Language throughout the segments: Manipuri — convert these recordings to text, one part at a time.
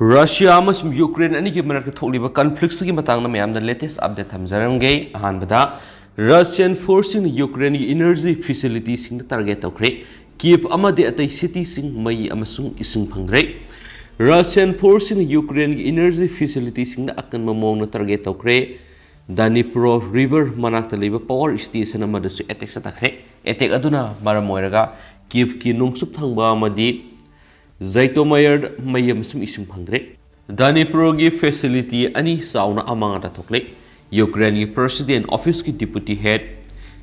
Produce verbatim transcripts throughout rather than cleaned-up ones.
ꯔꯁꯤꯌꯥ ꯑꯃꯁꯨꯡ ꯌꯨꯀ꯭ꯔꯦꯟ ꯑꯅꯤꯒꯤ ꯃꯔꯛꯇ ꯊꯣꯛꯂꯤꯕ ꯀꯟꯐ꯭ꯂꯤꯛꯁꯤꯒꯤ ꯃꯇꯥꯡꯗ ꯃꯌꯥꯝꯗ ꯂꯦꯇꯦꯁ ꯑꯞꯗꯦꯠ ꯊꯝꯖꯔꯝꯒꯦ꯫ ꯑꯍꯥꯟꯕꯗ, ꯔꯁꯤꯌꯥꯟ ꯐꯣꯔꯁꯁꯤꯡꯅ ꯌꯨꯀ꯭ꯔꯦꯟꯒꯤ ꯏꯅꯔꯖꯤ ꯐꯦꯁꯤꯂꯤꯇꯤꯁꯤꯡꯗ ꯇꯥꯔꯒꯦꯠ ꯇꯧꯈ꯭ꯔꯦ꯫ ꯀꯤꯞ ꯑꯃꯗꯤ ꯑꯇꯩ ꯁꯤꯇꯤꯁꯤꯡ ꯃꯩ ꯑꯃꯁꯨꯡ ꯏꯁꯤꯡ ꯐꯪꯗ꯭ꯔꯦ꯫ ꯔꯁꯤꯌꯥꯟ ꯐꯣꯔꯁꯁꯤꯡꯅ ꯌꯨꯀ꯭ꯔꯦꯟꯒꯤ ꯏꯅꯔꯖꯤ ꯐꯦꯁꯤꯂꯤꯇꯤꯁꯤꯡꯗ ꯑꯀꯟꯕ ꯃꯑꯣꯡꯗ ꯇꯥꯔꯒꯦꯠ ꯇꯧꯈ꯭ꯔꯦ꯫ ꯗꯅꯤꯄ꯭ꯔꯣ ꯔꯤꯚꯔ ꯃꯅꯥꯛꯇ ꯂꯩꯕ ꯄꯥꯋꯔ ꯁ꯭ꯇꯦꯁꯟ ꯑꯃꯗꯁꯨ ꯑꯦꯇꯦꯛ ꯆꯠꯊꯈ꯭ꯔꯦ꯫ ꯑꯦꯇꯦꯛ ꯑꯗꯨꯅ ꯃꯔꯝ ꯑꯣꯏꯔꯒ ꯀꯤꯞꯀꯤ ꯅꯣꯡꯆꯨꯞ ꯊꯪꯕ ꯑꯃꯗꯤ ꯖꯩꯇꯣꯃꯥꯌꯔꯗ ꯃꯩ ꯑꯃꯁꯨꯡ ꯏꯁꯤꯡ ꯐꯪꯗ꯭ꯔꯦ꯫ ꯗꯅꯤꯄ꯭ꯔꯣꯒꯤ ꯐꯦꯁꯤꯂꯤꯇꯤ ꯑꯅꯤ ꯆꯥꯎꯅ ꯑꯃꯥꯡ ꯑꯇꯥ ꯊꯣꯛꯂꯦ꯫ ꯌꯨꯀ꯭ꯔꯦꯟꯒꯤ ꯄ꯭ꯔꯦꯁꯤꯗꯦꯟ ꯑꯣꯐꯤꯁꯀꯤ ꯗꯤꯄꯨꯇꯤ ꯍꯦꯗ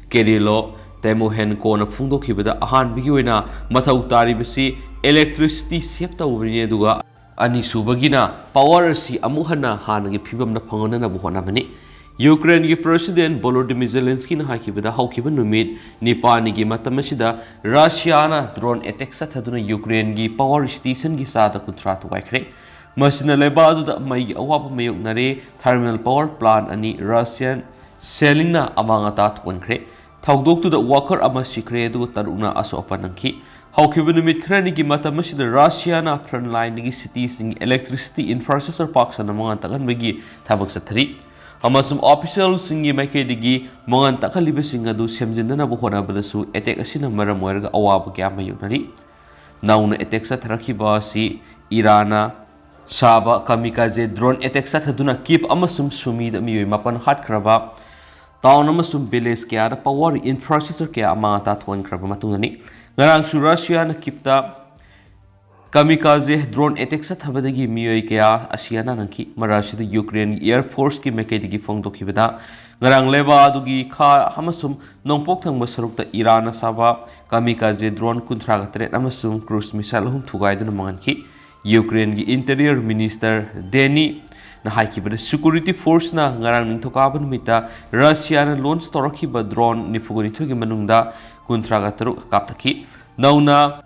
ꯀꯦꯔꯤꯂꯣ ꯇꯦꯃꯣꯍꯦꯟꯀꯣꯅ ꯐꯣꯡꯗꯣꯛꯈꯤꯕꯗ, ꯑꯍꯥꯟꯕꯒꯤ ꯑꯣꯏꯅ ꯃꯊꯧ ꯇꯥꯔꯤꯕꯁꯤ ꯏꯂꯦꯛꯇ꯭ꯔꯤꯁꯤꯇꯤ ꯁꯦꯚ ꯇꯧꯕꯅꯤ, ꯑꯗꯨꯒ ꯑꯅꯤꯁꯨꯕꯒꯤꯅ ꯄꯥꯋꯔ ꯑꯁꯤ ꯑꯃꯨꯛ ꯍꯟꯅ ꯍꯥꯟꯅꯒꯤ ꯐꯤꯕꯝꯗ ꯐꯪꯍꯟꯅꯕ ꯍꯣꯠꯅꯕꯅꯤ꯫ ꯌꯨꯀ꯭ꯔꯦꯟꯒꯤ ꯄ꯭ꯔꯦꯁꯤꯗꯦꯟ ꯚꯣꯂꯣꯗꯤꯃꯤꯔ ꯖꯦꯂꯦꯟꯁꯀꯤꯅ ꯍꯥꯏꯈꯤꯕꯗ, ꯍꯧꯈꯤꯕ ꯅꯨꯃꯤꯠ ꯅꯤꯄꯥꯜꯅꯤꯒꯤ ꯃꯇꯝ ꯑꯁꯤꯗ ꯔꯁꯤꯌꯥꯅ ꯗ꯭ꯔꯣꯟ ꯑꯦꯇꯦꯛ ꯆꯠꯊꯗꯨꯅ ꯌꯨꯀ꯭ꯔꯦꯟꯒꯤ ꯄꯥꯋꯔ ꯁ꯭ꯇꯦꯁꯟꯒꯤ ꯆꯥꯗ ꯀꯨꯟꯊ꯭ꯔꯥ ꯊꯨꯒꯥꯏꯈ꯭ꯔꯦ꯫ ꯃꯁꯤꯅ ꯂꯩꯕꯥꯛ ꯑꯗꯨꯗ ꯃꯩꯒꯤ ꯑꯋꯥꯕ ꯃꯥꯌꯣꯛꯅꯔꯦ꯫ ꯊꯔꯃꯦꯜ ꯄꯥꯋꯔ ꯄ꯭ꯂꯥꯟ ꯑꯅꯤ ꯔꯁꯤꯌꯥꯟ ꯁꯦꯂꯤꯡꯅ ꯑꯃꯥꯡ ꯑꯇꯥ ꯊꯣꯛꯍꯟꯈ꯭ꯔꯦ꯫ ꯊꯧꯗꯣꯛꯇꯨꯗ ꯋꯥꯀꯔ ꯑꯃ ꯁꯤꯈ꯭ꯔꯦ, ꯑꯗꯨꯒ ꯇꯔꯨꯛꯅ ꯑꯁꯣꯛ ꯑꯄꯟ ꯅꯪꯈꯤ꯫ ꯍꯧꯈꯤꯕ ꯅꯨꯃꯤꯠ ꯈꯔꯅꯤꯒꯤ ꯃꯇꯝ ꯑꯁꯤꯗ ꯔꯁꯤꯌꯥꯅ ꯐ꯭ꯔꯟꯠ ꯂꯥꯏꯟꯗꯒꯤ ꯁꯤꯇꯤꯁꯤꯡꯒꯤ ꯏꯂꯦꯛꯇ꯭ꯔꯤꯁꯤꯇꯤ ꯏꯟꯐ꯭ꯔꯥꯁ꯭ꯇ꯭ꯔꯛꯆꯔ ꯄꯥꯛ ꯁꯟꯅ ꯃꯉꯥꯜ ꯇꯥꯛꯍꯟꯕꯒꯤ ꯊꯕꯛ ꯆꯠꯊꯔꯤ, ꯑꯃꯁꯨꯡ ꯑꯣꯐꯤꯁꯤꯌꯦꯜꯁꯤꯡꯒꯤ ꯃꯥꯏꯀꯩꯗꯒꯤ ꯃꯉꯥꯜ ꯇꯥꯛꯍꯜꯂꯤꯕꯁꯤꯡ ꯑꯗꯨ ꯁꯦꯝꯖꯤꯟꯅꯅꯕ ꯍꯣꯠꯅꯕꯗꯁꯨ ꯑꯦꯇꯦꯛ ꯑꯁꯤꯅ ꯃꯔꯝ ꯑꯣꯏꯔꯒ ꯑꯋꯥꯕ ꯀꯌꯥ ꯃꯥꯌꯣꯛꯅꯔꯤ꯫ ꯅꯧꯅ ꯑꯦꯇꯦꯛ ꯆꯠꯊꯔꯛꯈꯤꯕ ꯑꯁꯤ ꯏꯔꯥꯟꯅ ꯁꯥꯕ ꯀꯥꯃꯤꯀꯥꯖꯦ ꯗ꯭ꯔꯣꯟ ꯑꯦꯇꯦꯛ ꯆꯠꯊꯗꯨꯅ ꯀꯤꯞ ꯑꯃꯁꯨꯡ ꯁꯨꯃꯤꯗ ꯃꯤꯑꯣꯏ ꯃꯥꯄꯟ ꯍꯥꯠꯈ꯭ꯔꯕ, ꯇꯥꯎꯟ ꯑꯃꯁꯨꯡ ꯚꯤꯂꯦꯖ ꯀꯌꯥꯗ ꯄꯥꯋꯔ ꯏꯟꯐ꯭ꯔꯥꯁ꯭ꯇ꯭ꯔꯛꯆꯔ ꯀꯌꯥ ꯑꯃꯥꯡ ꯑꯇꯥ ꯊꯣꯛꯍꯟꯈ꯭ꯔꯕ ꯃꯇꯨꯡꯗꯅꯤ꯫ ꯉꯔꯥꯡꯁꯨ ꯔꯁꯤꯌꯥꯅ ꯀꯤꯞꯇ ꯀꯥꯃꯤꯀꯥꯖꯦ ꯗ꯭ꯔꯣꯟ ꯑꯦꯇꯦꯛ ꯆꯠꯊꯕꯗꯒꯤ ꯃꯤꯑꯣꯏ ꯀꯌꯥ ꯑꯁꯤ ꯑꯅꯥ ꯅꯪꯈꯤ꯫ ꯃꯔꯛ ꯑꯁꯤꯗ ꯌꯨꯀ꯭ꯔꯦꯟꯒꯤ ꯑꯦꯌꯔ ꯐꯣꯔꯁꯀꯤ ꯃꯥꯏꯀꯩꯗꯒꯤ ꯐꯣꯡꯗꯣꯛꯈꯤꯕꯗ, ꯉꯔꯥꯡ ꯂꯩꯕꯥꯛ ꯑꯗꯨꯒꯤ ꯈꯥ ꯑꯃꯁꯨꯡ ꯅꯣꯡꯄꯣꯛ ꯊꯪꯕ ꯁꯔꯨꯛꯇ ꯏꯔꯥꯟꯅ ꯁꯥꯕ ꯀꯥꯃꯤꯀꯥꯖꯦ ꯗ꯭ꯔꯣꯟ ꯀꯨꯟꯊ꯭ꯔꯥꯒ ꯇꯔꯦꯠ ꯑꯃꯁꯨꯡ ꯀ꯭ꯔꯨꯖ ꯃꯤꯁꯥꯏꯜ ꯑꯍꯨꯝ ꯊꯨꯒꯥꯏꯗꯨꯅ ꯃꯥꯡꯍꯟꯈꯤ꯫ ꯌꯨꯀ꯭ꯔꯦꯟꯒꯤ ꯏꯟꯇꯤꯔꯤꯌꯔ ꯃꯤꯅꯤꯁꯇꯔ ꯗꯦꯅꯤꯅ ꯍꯥꯏꯈꯤꯕꯗ, ꯁꯦꯀ꯭ꯌꯨꯔꯤꯇꯤ ꯐꯣꯔꯁꯅ ꯉꯔꯥꯡ ꯅꯤꯡꯊꯧꯀꯥꯕ ꯅꯨꯃꯤꯠꯇ ꯔꯁꯤꯌꯥꯅ ꯂꯣꯟꯆ ꯇꯧꯔꯛꯈꯤꯕ ꯗ꯭ꯔꯣꯟ ꯅꯤꯐꯨꯒ ꯅꯤꯊꯣꯏꯒꯤ ꯃꯅꯨꯡꯗ ꯀꯨꯟꯊ꯭ꯔꯥꯒ ꯇꯔꯨꯛ ꯀꯥꯞꯊꯈꯤ꯫ ꯅꯧꯅ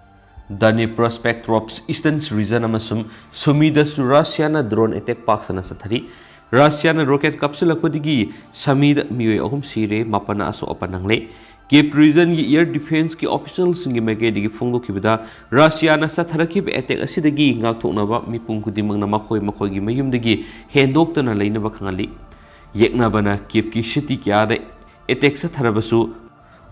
ꯗꯅꯤꯄ꯭ꯔꯣ ꯁ꯭ꯄꯦꯛꯇ꯭ꯔꯣꯞꯁ ꯏꯁꯇꯔꯟ ꯔꯤꯖꯟ ꯑꯃꯁꯨꯡ ꯁꯨꯃꯤꯗꯁꯨ ꯔꯁꯤꯌꯥꯅ ꯗ꯭ꯔꯣꯟ ꯑꯦꯇꯦꯛ ꯄꯥꯛ ꯁꯟꯅ ꯆꯠꯊꯔꯤ꯫ ꯔꯁꯤꯌꯥꯅ ꯔꯣꯀꯦꯠ ꯀꯥꯞꯁꯤꯜꯂꯛꯄꯗꯒꯤ ꯁꯃꯤꯗ ꯃꯤꯑꯣꯏ ꯑꯍꯨꯝ ꯁꯤꯔꯦ, ꯃꯥꯄꯟꯅ ꯑꯁꯣꯛ ꯑꯄꯟ ꯅꯪꯂꯦ꯫ Kyiv region ꯒꯤ air defence ꯀꯤ official ꯁꯤꯡꯒꯤ ꯃꯥꯏꯀꯩꯗꯒꯤ ꯐꯣꯡꯗꯣꯛꯈꯤꯕꯗ, ꯔꯁꯤꯌꯥꯅ ꯆꯠꯊꯔꯛꯈꯤꯕ attack ꯑꯁꯤꯗꯒꯤ ꯉꯥꯛꯊꯣꯛꯅꯕ ꯃꯤꯄꯨꯝ ꯈꯨꯗꯤꯡꯃꯛꯅ ꯃꯈꯣꯏ ꯃꯈꯣꯏꯒꯤ ꯃꯌꯨꯝꯗꯒꯤ ꯍꯦꯟꯗꯣꯛꯇꯅ ꯂꯩꯅꯕ ꯈꯪꯍꯜꯂꯤ꯫ ꯌꯦꯛꯅꯕꯅ Kyiv ꯀꯤ city ꯀꯌꯥꯗ attack ꯆꯠꯊꯔꯕꯁꯨ,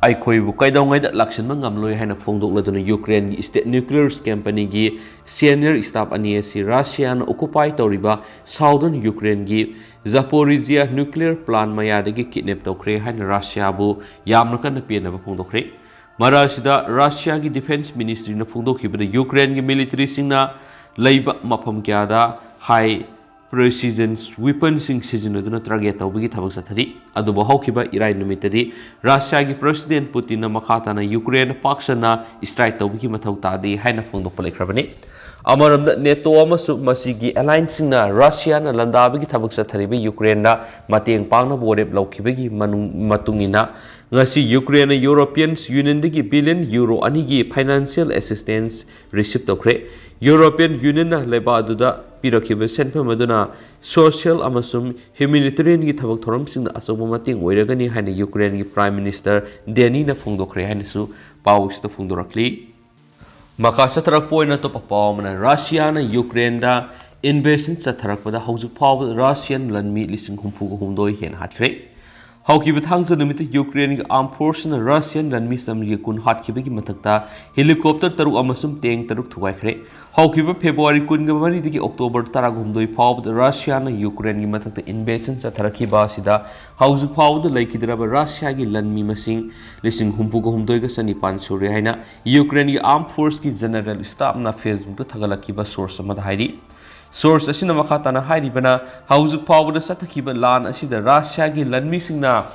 ꯑꯩꯈꯣꯏꯕꯨ ꯀꯩꯗꯧꯉꯩꯗ ꯂꯥꯛꯁꯤꯟꯕ ꯉꯝꯂꯣꯏ ꯍꯥꯏꯅ ꯐꯣꯡꯗꯣꯛꯂꯗꯨꯅ Ukraine ꯒꯤ state nuclear company ꯒꯤ senior staff ꯑꯅꯤ ꯑꯁꯤ ꯔꯁꯤꯌꯥꯅ occupy ꯇꯧꯔꯤꯕ southern Ukraine ꯒꯤ Zaporizhia nuclear plant ꯃꯌꯥꯗꯒꯤ kidnap ꯇꯧꯈ꯭ꯔꯦ ꯍꯥꯏꯅ ꯔꯁꯤꯌꯥꯕꯨ ꯌꯥꯝꯅ ꯀꯟꯅ ꯄꯦꯟꯅꯕ ꯐꯣꯡꯗꯣꯛꯈ꯭ꯔꯦ꯫ ꯃꯔꯛ ꯑꯁꯤꯗ ꯔꯁꯤꯌꯥꯒꯤ defence ministry ꯅ ꯐꯣꯡꯗꯣꯛꯈꯤꯕꯗ, Ukraine ꯒꯤ military ꯁꯤꯡꯅ ꯂꯩꯕ ꯃꯐꯝ ꯀꯌꯥꯗ high precision weapon ꯁꯤꯡ ꯁꯤꯖꯤꯟꯅꯗꯨꯅ target ꯇꯧꯕꯒꯤ ꯊꯕꯛ ꯆꯠꯊꯔꯤ꯫ ꯑꯗꯨꯕꯨ ꯍꯧꯈꯤꯕ ꯏꯔꯥꯏ ꯅꯨꯃꯤꯠꯇꯗꯤ ꯔꯁꯤꯌꯥꯒꯤ President Putin ꯅ ꯃꯈꯥ ꯇꯥꯅ Ukraine ꯄꯥꯛ ꯁꯟꯅ strike ꯇꯧꯕꯒꯤ ꯃꯊꯧ ꯇꯥꯗꯦ ꯍꯥꯏꯅ ꯐꯣꯡꯗꯣꯛꯄ ꯂꯩꯈ꯭ꯔꯕꯅꯤ꯫ ꯑꯃꯔꯣꯝꯗ, NATO ꯑꯃꯁꯨꯡ ꯃꯁꯤꯒꯤ alliance ꯁꯤꯡꯅ ꯔꯁꯤꯌꯥꯅ ꯂꯥꯟꯗꯥꯕꯒꯤ ꯊꯕꯛ ꯆꯠꯊꯔꯤꯕ Ukraine ꯗ ꯃꯇꯦꯡ ꯄꯥꯡꯅꯕ ꯋꯥꯔꯦꯞ ꯂꯧꯈꯤꯕꯒꯤ ꯃꯅꯨꯡ-, ꯃꯇꯨꯡ ꯏꯟꯅ, ꯉꯁꯤ Ukraine ꯅ European Union ꯗꯒꯤ billion euro ꯑꯅꯤꯒꯤ financial assistance receive ꯇꯧꯈ꯭ꯔꯦ꯫ European Union ꯅ ꯂꯩꯕꯥꯛ ꯑꯗꯨꯗ ꯄꯤꯔꯛꯈꯤꯕ ꯁꯦꯟꯐꯝ ꯑꯗꯨꯅ social ꯑꯃꯁꯨꯡ humanitarian ꯒꯤ ꯊꯕꯛ ꯊꯧꯔꯝꯁꯤꯡꯗ ꯑꯆꯧꯕ ꯃꯇꯦꯡ ꯑꯣꯏꯔꯒꯅꯤ ꯍꯥꯏꯅ Ukraine ꯒꯤ Prime Minister Denny ꯅ ꯐꯣꯡꯗꯣꯛꯈ꯭ꯔꯦ ꯍꯥꯏꯅꯁꯨ ꯄꯥꯎ ꯑꯁꯤꯗ ꯐꯣꯡꯗꯣꯔꯛꯂꯤ꯫ ꯃꯈꯥ ꯆꯠꯊꯔꯛꯄ ꯑꯣꯏꯅ ꯑꯇꯣꯞꯄ ꯄꯥꯎ ꯑꯃꯅ, ꯔꯁꯤꯌꯥꯅ Ukraine ꯗ invasion ꯆꯠꯊꯔꯛꯄꯗ ꯍꯧꯖꯤꯛ ꯐꯥꯎꯕ Russian ꯂꯥꯟꯃꯤ ꯂꯤꯁꯤꯡ ꯍꯨꯝꯐꯨꯒ ꯍꯨꯝꯗꯣꯏ ꯍꯦꯟꯅ ꯍꯥꯠꯈ꯭ꯔꯦ꯫ ꯍꯧꯈꯤꯕ ꯊꯥꯡꯖ ꯅꯨꯃꯤꯠꯇ Ukraine ꯒꯤ armed force ꯅ Russian ꯂꯥꯟꯃꯤ ꯆꯥꯃꯔꯤꯒ ꯀꯨꯟ ꯍꯥꯠꯈꯤꯕꯒꯤ ꯃꯊꯛꯇ helicopter ꯇꯔꯨꯛ ꯑꯃꯁꯨꯡ tank ꯇꯔꯨꯛ ꯊꯨꯒꯥꯏꯈ꯭ꯔꯦ꯫ ꯍꯧꯈꯤꯕ February ꯀꯨꯟꯒ ꯃꯔꯤꯗꯒꯤ October ꯇꯔꯥꯍꯨꯝꯗꯣꯏ ꯐꯥꯎꯕꯗ ꯔꯁꯤꯌꯥꯅ Ukraine ꯒꯤ ꯃꯊꯛꯇ invasion ꯆꯠꯊꯔꯛꯈꯤꯕ ꯑꯁꯤꯗ ꯍꯧꯖꯤꯛ ꯐꯥꯎꯕꯗ ꯂꯩꯈꯤꯗ꯭ꯔꯕ ꯔꯁꯤꯌꯥꯒꯤ ꯂꯥꯟꯃꯤ ꯃꯁꯤꯡ ꯂꯤꯁꯤꯡ ꯍꯨꯝꯐꯨꯒ ꯍꯨꯝꯗꯣꯏꯒ ꯆꯅꯤꯄꯥꯟ ꯁꯨꯔꯦ ꯍꯥꯏꯅ Ukraine ꯒꯤ armed force ꯀꯤ general staff ꯅ Facebook ꯇ ꯊꯥꯒꯠꯂꯛꯈꯤꯕ source ꯑꯃꯗ ꯍꯥꯏꯔꯤ꯫ Source ꯑꯁꯤꯅ ꯃꯈꯥ ꯇꯥꯅ ꯍꯥꯏꯔꯤꯕꯅ, ꯍꯧꯖꯤꯛ ꯐꯥꯎꯕꯗ ꯆꯠꯊꯈꯤꯕ ꯂꯥꯟ ꯑꯁꯤꯗ ꯔꯁꯤꯌꯥꯒꯤ ꯂꯥꯟꯃꯤꯁꯤꯡꯅ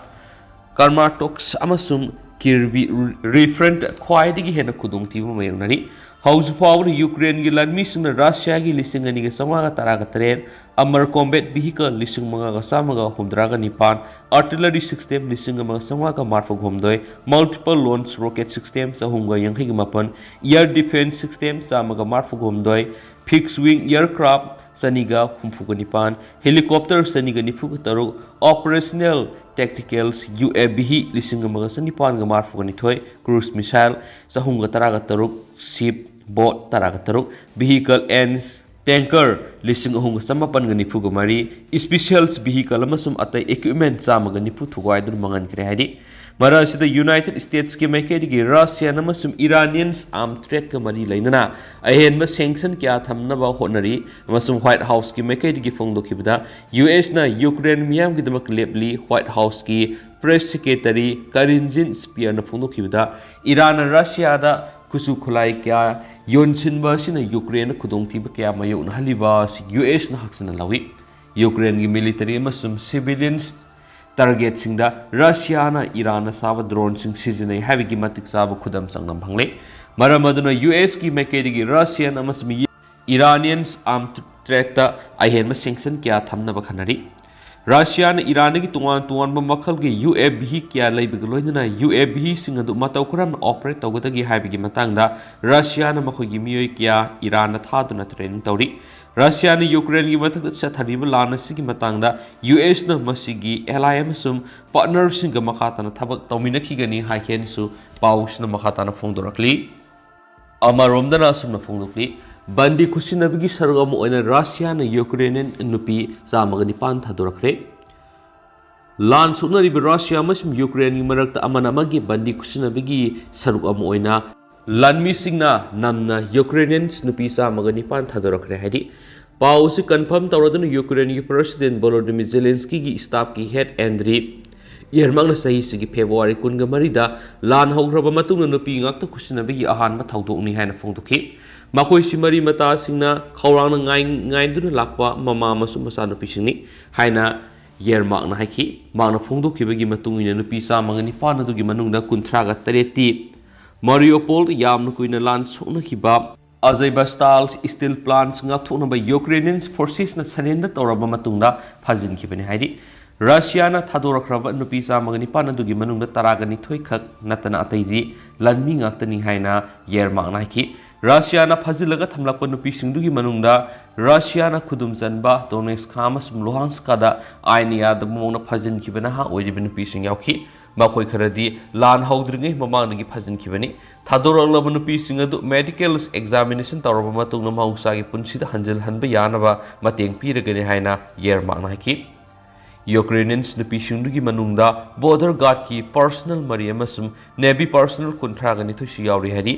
Kramatorsk ꯑꯃꯁꯨꯡ Kryvyi Rih front ꯈ꯭ꯋꯥꯏꯗꯒꯤ ꯍꯦꯟꯅ ꯈꯨꯗꯣꯡꯊꯤꯕ ꯃꯥꯌꯣꯛꯅꯔꯤ꯫ ꯍꯧꯖꯤꯛ ꯐꯥꯎꯕꯗ Ukraine ꯒꯤ ꯂꯥꯟꯃꯤꯁꯤꯡꯅ ꯔꯁꯤꯌꯥꯒꯤ ꯂꯤꯁꯤꯡ ꯑꯅꯤꯒ ꯆꯥꯃꯉꯥꯒ ꯇꯔꯥꯒ ꯇꯔꯦꯠ, armor combat vehicle ꯂꯤꯁꯤꯡ ꯃꯉꯥꯒ ꯆꯥꯝꯃꯒ ꯍꯨꯝꯗ꯭ꯔꯥꯒ ꯅꯤꯄꯥꯟ, artillery system ꯂꯤꯁꯤꯡ ꯑꯃꯒ ꯆꯥꯝꯃꯉꯥꯒ ꯃꯔꯤꯐꯨꯒ ꯍꯨꯝꯗꯣꯏ, multiple launch rocket system ꯆꯍꯨꯝꯒ ꯌꯥꯡꯈꯩꯒ ꯃꯥꯄꯟ, air defence system ꯆꯥꯝꯃꯒ ꯃꯔꯤꯐꯨꯒ ꯍꯨꯝꯗꯣꯏ, fixed wing aircraft ꯆꯅꯤꯒ ꯍꯨꯝꯐꯨꯒ ꯅꯤꯄꯥꯟ, helicopter ꯆꯅꯤꯒ ꯅꯤꯐꯨꯒ ꯇꯔꯨꯛ, operational tacticals U A V ꯂꯤꯁꯤꯡ ꯑꯃꯒ ꯆꯅꯤꯄꯥꯟꯒ ꯃꯔꯤꯐꯨꯒ ꯅꯤꯊꯣꯏ, cruise missile ꯆꯍꯨꯝꯒ ꯇꯔꯥꯒ ꯇꯔꯨꯛ, ship boat ꯇꯔꯥꯒ ꯇꯔꯨꯛ, vehicle and tanker ꯂꯤꯁꯤꯡ ꯑꯍꯨꯝꯒ ꯆꯃꯥꯄꯟꯒ ꯅꯤꯐꯨꯒ ꯃꯔꯤ, special vehicle ꯑꯃꯁꯨꯡ ꯑꯇꯩ equipment ꯆꯥꯝꯃꯒ ꯅꯤꯐꯨ ꯊꯨꯒꯥꯏꯗꯨꯅ ꯃꯥꯡꯍꯟꯈ꯭ꯔꯦ ꯍꯥꯏꯔꯤ꯫ ꯃꯔꯛ ꯑꯁꯤꯗ United States ꯀꯤ ꯃꯥꯏꯀꯩꯗꯒꯤ Russian ꯑꯃꯁꯨꯡ Iranian arms trade ꯀ ꯃꯔꯤ ꯂꯩꯅꯅ ꯑꯍꯦꯟꯕ sanction ꯀꯌꯥ ꯊꯝꯅꯕ ꯍꯣꯠꯅꯔꯤ ꯑꯃꯁꯨꯡ White House ꯀꯤ ꯃꯥꯏꯀꯩꯗꯒꯤ ꯐꯣꯡꯗꯣꯛꯈꯤꯕꯗ, U S ꯅ Ukraine ꯃꯤꯌꯥꯝꯒꯤꯗꯃꯛ ꯂꯦꯞꯂꯤ꯫ White House ꯀꯤ press secretary Karine Jean-Pierre ꯅ ꯐꯣꯡꯗꯣꯛꯈꯤꯕꯗ, ꯏꯔꯥꯟꯅ ꯔꯁꯤꯌꯥꯗ ꯈꯨꯠꯁꯨ ꯈꯨꯠꯂꯥꯏ ꯀꯌꯥ ꯌꯣꯟꯁꯤꯟꯕ ꯑꯁꯤꯅ ꯌꯨꯀ꯭ꯔꯦꯟꯗ ꯈꯨꯗꯣꯡꯊꯤꯕ ꯀꯌꯥ ꯃꯥꯌꯣꯛꯅꯍꯜꯂꯤꯕ ꯑꯁꯤ U S ꯅ ꯍꯛꯆꯤꯟꯅ ꯂꯧꯏ꯫ ꯌꯨꯀ꯭ꯔꯦꯟꯒꯤ military ꯑꯃꯁꯨꯡ civilians target ꯁꯤꯡꯗ ꯔꯁꯤꯌꯥꯅ ꯏꯔꯥꯟꯅ ꯁꯥꯕ drone ꯁꯤꯡ ꯁꯤꯖꯤꯟꯅꯩ ꯍꯥꯏꯕꯒꯤ ꯃꯇꯤꯛ ꯆꯥꯕ ꯈꯨꯗꯝ ꯆꯥꯡꯗꯝ ꯐꯪꯂꯦ꯫ ꯃꯔꯝ ꯑꯗꯨꯅ U S ꯀꯤ ꯃꯥꯏꯀꯩꯗꯒꯤ Russian ꯑꯃꯁꯨꯡ Iranian arms trade ꯇ ꯑꯍꯦꯟꯕ sanction ꯀꯌꯥ ꯊꯝꯅꯕ ꯈꯟꯅꯔꯤ꯫ ꯔꯁꯤꯌꯥꯅ ꯏꯔꯥꯟꯗꯒꯤ ꯇꯣꯉꯥꯟ ꯇꯣꯉꯥꯟꯕ ꯃꯈꯜꯒꯤ U A V ꯀꯌꯥ ꯂꯩꯕꯒ ꯂꯣꯏꯅꯅ U A V ꯁꯤꯡ ꯑꯗꯨ ꯃꯇꯧ ꯀꯔꯝꯅ operate ꯇꯧꯒꯗꯒꯦ ꯍꯥꯏꯕꯒꯤ ꯃꯇꯥꯡꯗ ꯔꯁꯤꯌꯥꯅ ꯃꯈꯣꯏꯒꯤ ꯃꯤꯑꯣꯏ ꯀꯌꯥ ꯏꯔꯥꯟꯗ ꯊꯥꯗꯨꯅ training ꯇꯧꯔꯤ꯫ ꯔꯁꯤꯌꯥꯅ ꯌꯨꯀ꯭ꯔꯦꯟꯒꯤ ꯃꯊꯛꯇ ꯆꯠꯊꯔꯤꯕ ꯂꯥꯟ ꯑꯁꯤꯒꯤ ꯃꯇꯥꯡꯗ U S ꯅ ꯃꯁꯤꯒꯤ ally ꯑꯃꯁꯨꯡ partner ꯁꯤꯡꯒ ꯃꯈꯥ ꯇꯥꯅ ꯊꯕꯛ ꯇꯧꯃꯤꯟꯅꯈꯤꯒꯅꯤ ꯍꯥꯏꯈꯤ ꯍꯥꯏꯅꯁꯨ ꯄꯥꯎꯁꯤꯅ ꯃꯈꯥ ꯇꯥꯅ ꯐꯣꯡꯗꯣꯔꯛꯂꯤ꯫ ꯑꯃꯔꯣꯝꯗꯅ ꯑꯁꯨꯝꯅ ꯐꯣꯡꯗꯣꯛꯂꯤ, ꯕꯟꯗꯤ ꯈꯨꯠꯁꯤꯟꯅꯕꯒꯤ ꯁꯔꯨꯛ ꯑꯃ ꯑꯣꯏꯅ ꯔꯁꯤꯌꯥꯅ ꯌꯨꯀ꯭ꯔꯦꯅꯤꯌꯟ ꯅꯨꯄꯤ ꯆꯥꯝꯃꯒ ꯅꯤꯄꯥꯟ ꯊꯥꯗꯣꯔꯛꯈ꯭ꯔꯦ꯫ ꯂꯥꯟ ꯁꯣꯛꯅꯔꯤꯕ ꯔꯁꯤꯌꯥ ꯑꯃꯁꯨꯡ ꯌꯨꯀ꯭ꯔꯦꯟꯒꯤ ꯃꯔꯛꯇ ꯑꯃꯅ ꯑꯃꯒꯤ ꯕꯟꯗꯤ ꯈꯨꯠꯁꯤꯟꯅꯕꯒꯤ ꯁꯔꯨꯛ ꯑꯃ ꯑꯣꯏꯅ ꯂꯥꯟꯃꯤꯁꯤꯡꯅ ꯅꯝꯅ ꯌꯨꯀ꯭ꯔꯦꯅꯤꯌꯟ ꯅꯨꯄꯤ ꯆꯥꯝꯃꯒ ꯅꯤꯄꯥꯟ ꯊꯥꯗꯣꯔꯛꯈ꯭ꯔꯦ ꯍꯥꯏꯔꯤ꯫ ꯄꯥꯎ ꯑꯁꯤ confirm ꯇꯧꯔꯗꯨꯅ ꯌꯨꯀ꯭ꯔꯦꯟꯒꯤ President Volodymyr Zelensky ꯒꯤ staff ꯀꯤ head Andriy Yermak ꯅ ꯆꯍꯤꯁꯤꯒꯤ February ꯀꯨꯟꯒ ꯃꯔꯤꯗ ꯂꯥꯟ ꯍꯧꯈ꯭ꯔꯕ ꯃꯇꯨꯡꯗ ꯅꯨꯄꯤ ꯉꯥꯛꯇ ꯈꯨꯠꯁꯤꯟꯅꯕꯒꯤ ꯑꯍꯥꯟꯕ ꯊꯧꯗꯣꯛꯅꯤ ꯍꯥꯏꯅ ꯐꯣꯡꯗꯣꯛꯈꯤ꯫ ꯃꯈꯣꯏꯁꯤ ꯃꯔꯤ ꯃꯇꯥꯁꯤꯡꯅ ꯈꯧꯔꯥꯡꯅ ꯉꯥꯏ-, ꯉꯥꯏꯗꯨꯅ ꯂꯥꯛꯄ ꯃꯃꯥ ꯑꯃꯁꯨꯡ ꯃꯆꯥꯅꯨꯄꯤꯁꯤꯡꯅꯤ ꯍꯥꯏꯅ Yermak ꯅ ꯍꯥꯏꯈꯤ꯫ ꯃꯍꯥꯛꯅ ꯐꯣꯡꯗꯣꯛꯈꯤꯕꯒꯤ ꯃꯇꯨꯡ ꯏꯟꯅ ꯅꯨꯄꯤ ꯆꯥꯝꯃꯒ ꯅꯤꯄꯥꯟ ꯑꯗꯨꯒꯤ ꯃꯅꯨꯡꯗ ꯀꯨꯟꯊ꯭ꯔꯥꯒ ꯇꯔꯦꯠꯇꯤ Mariupol ꯗ ꯌꯥꯝꯅ ꯀꯨꯏꯅ ꯂꯥꯟ ꯁꯣꯛꯅꯈꯤꯕ Azovstal steel plants ꯉꯥꯛꯊꯣꯛꯅꯕ Ukrainian forces ꯅ surrender ꯇꯧꯔꯕ ꯃꯇꯨꯡꯗ ꯐꯥꯖꯤꯟꯈꯤꯕꯅꯤ ꯍꯥꯏꯔꯤ꯫ ꯔꯁꯤꯌꯥꯅ ꯊꯥꯗꯣꯔꯛꯈ꯭ꯔꯕ ꯅꯨꯄꯤ ꯆꯥꯝꯃꯒ ꯅꯤꯄꯥꯟ ꯑꯗꯨꯒꯤ ꯃꯅꯨꯡꯗ ꯇꯔꯥꯒ ꯅꯤꯊꯣꯏ ꯈꯛ ꯅꯠꯇꯅ ꯑꯇꯩꯗꯤ ꯂꯥꯟꯃꯤ ꯉꯥꯛꯇꯅꯤ ꯍꯥꯏꯅ Yermak ꯅ ꯍꯥꯏꯈꯤ꯫ ꯔꯁꯤꯌꯥꯅ ꯐꯥꯖꯤꯜꯂꯒ ꯊꯝꯂꯛꯄ ꯅꯨꯄꯤꯁꯤꯡꯗꯨꯒꯤ ꯃꯅꯨꯡꯗ ꯔꯁꯤꯌꯥꯅ ꯈꯨꯗꯨꯝ ꯆꯟꯕ ꯗꯣꯅꯦꯠꯁꯀ ꯑꯃꯁꯨꯡ ꯂꯨꯍꯥꯟꯁꯀꯗ ꯑꯥꯏꯟ ꯌꯥꯗꯕ ꯃꯑꯣꯡꯗ ꯐꯥꯖꯤꯟꯈꯤꯕ ꯅꯍꯥ ꯑꯣꯏꯔꯤꯕ ꯅꯨꯄꯤꯁꯤꯡ ꯌꯥꯎꯈꯤ꯫ ꯃꯈꯣꯏ ꯈꯔꯗꯤ ꯂꯥꯟ ꯍꯧꯗ꯭ꯔꯤꯉꯩ ꯃꯃꯥꯡꯗꯒꯤ ꯐꯥꯖꯤꯟꯈꯤꯕꯅꯤ꯫ ꯊꯥꯗꯣꯔꯛꯂꯕ ꯅꯨꯄꯤꯁꯤꯡ ꯑꯗꯨ ꯃꯦꯗꯤꯀꯦꯜ ꯑꯦꯛꯖꯥꯃꯤꯅꯦꯁꯟ ꯇꯧꯔꯕ ꯃꯇꯨꯡꯗ ꯃꯍꯧꯁꯥꯒꯤ ꯄꯨꯟꯁꯤꯗ ꯍꯟꯖꯤꯜꯍꯟꯕ ꯌꯥꯅꯕ ꯃꯇꯦꯡ ꯄꯤꯔꯒꯅꯤ ꯍꯥꯏꯅ ꯌꯦꯔꯃꯥꯛꯅ ꯍꯥꯏꯈꯤ꯫ ꯌꯨꯀ꯭ꯔꯦꯅꯤꯌꯟꯁ ꯅꯨꯄꯤꯁꯤꯡꯗꯨꯒꯤ ꯃꯅꯨꯡꯗ ꯕꯣꯔꯗꯔ ꯒꯥꯔꯗꯀꯤ ꯄꯔꯁꯅꯦꯜ ꯃꯔꯤ ꯑꯃꯁꯨꯡ ꯅꯦꯚꯤ ꯄꯔꯁꯅꯦꯜ ꯀꯨꯟꯊ꯭ꯔꯥꯒ ꯅꯤꯊꯣꯏꯁꯨ ꯌꯥꯎꯔꯤ ꯍꯥꯏꯔꯤ꯫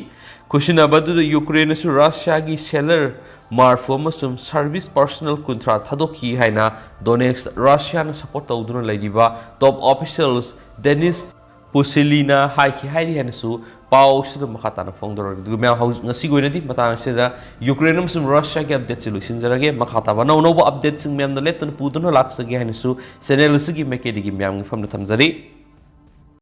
ꯈꯨꯠꯁꯤꯟꯅꯕ ꯑꯗꯨꯗ ꯌꯨꯀ꯭ꯔꯦꯟꯅꯁꯨ ꯔꯁꯤꯌꯥꯒꯤ ꯁꯦꯂꯔ ꯃꯥꯔꯐꯨ ꯑꯃꯁꯨꯡ ꯁꯔꯚꯤꯁ ꯄꯔꯁꯅꯦꯜ ꯀꯨꯟꯊ꯭ꯔꯥ ꯊꯥꯗꯣꯛꯈꯤ ꯍꯥꯏꯅ ꯗꯣꯅꯦꯠꯁ ꯔꯁꯤꯌꯥꯅ ꯁꯄꯣꯔꯠ ꯇꯧꯗꯨꯅ ꯂꯩꯔꯤꯕ ꯇꯣꯞ ꯑꯣꯐꯤꯁꯤꯌꯦꯜꯁ ꯗꯦꯅꯤꯁ ꯄꯨꯁꯤꯂꯤꯅ ꯍꯥꯏꯈꯤ ꯍꯥꯏꯔꯤ ꯍꯥꯏꯅꯁꯨ ꯄꯥꯎ ꯑꯁꯤꯗ ꯃꯈꯥ ꯇꯥꯅ ꯐꯣꯡꯗꯣꯔꯛꯂꯤ꯫ ꯑꯗꯨꯒ ꯃꯌꯥꯝ ꯍꯧꯖꯤꯛ ꯉꯁꯤꯒꯤ ꯑꯣꯏꯅꯗꯤ ꯃꯇꯥꯡ ꯑꯁꯤꯗ ꯌꯨꯀ꯭ꯔꯦꯟ ꯑꯃꯁꯨꯡ ꯔꯁꯤꯌꯥꯒꯤ ꯑꯞꯗꯦꯠꯁꯤ ꯂꯣꯏꯁꯤꯟꯖꯔꯒꯦ꯫ ꯃꯈꯥ ꯇꯥꯕ ꯑꯅꯧ ꯑꯅꯧꯕ ꯑꯞꯗꯦꯠꯁꯤꯡ ꯃꯌꯥꯝꯗ ꯂꯦꯞꯇꯅ ꯄꯨꯗꯨꯅ ꯂꯥꯛꯆꯒꯦ ꯍꯥꯏꯅꯁꯨ ꯆꯦꯅꯦꯜ ꯑꯁꯤꯒꯤ ꯃꯥꯏꯀꯩꯗꯒꯤ ꯃꯌꯥꯝꯒꯤ ꯃꯐꯝꯗ ꯊꯝꯖꯔꯤ꯫